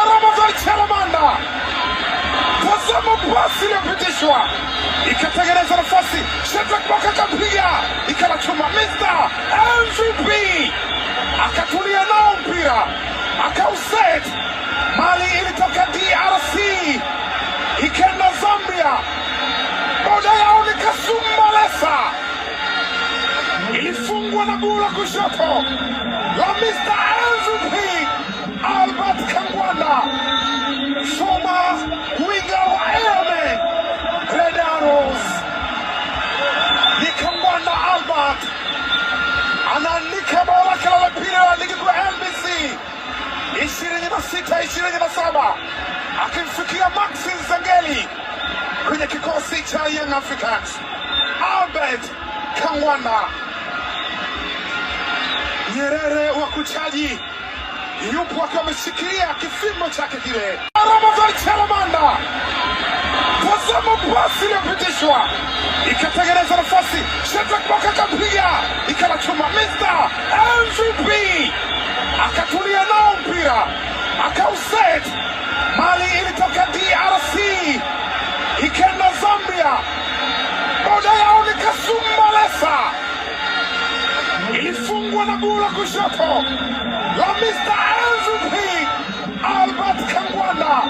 Ramadhan Chalamanda, tazama pasi iliyopitishwa ikatengeneza nafasi, Shadrack Boka akapiga ikala chuma. Mr MVP akatulia nao mpira akauset. Mali ilitoka DRC ikaenda Zambia, boda yao ni Kasumbalesa, ilifungwa na guu la kushoto la Mr MVP Albert Kangwanda, former winger wa Airmen Red Arrows. Ni Kangwanda Albert anaandika bao lake la pili la ligi kuu ya NBC 26-27 akimfikia Maxi Nzengeli kwenye kikosi cha Young Africans. Albert Kangwanda, Nyerere wa kuchaji, yupo akiwa ameshikilia kifimbo chake kile. Ramadhan Chalamanda, tazama pasi iliyopitishwa ikatengeneza nafasi, Shadrack Boka akapiga ikala chuma. Mr MVP akatulia nao mpira akauset. Mali ilitoka DRC ikaenda Zambia, boda yao ni Kasumbalesa, ilifungwa na guu la kushoto la Mr MVP Albert Kangwanda,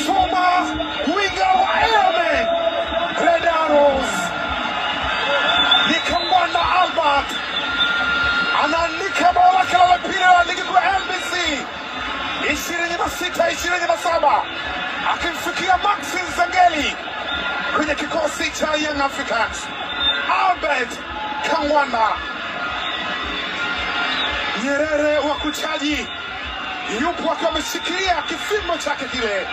former winger wa Airmen Red Arrows. Ni Kangwanda Albert anaandika bao lake la pili la ligi kuu ya NBC 26-27 akimfikia Maxi Nzengeli kwenye kikosi cha Young Africans. Albert Kangwanda, Nyerere wa kuchaji, yupo akiwa ameshikilia kifimbo chake kile.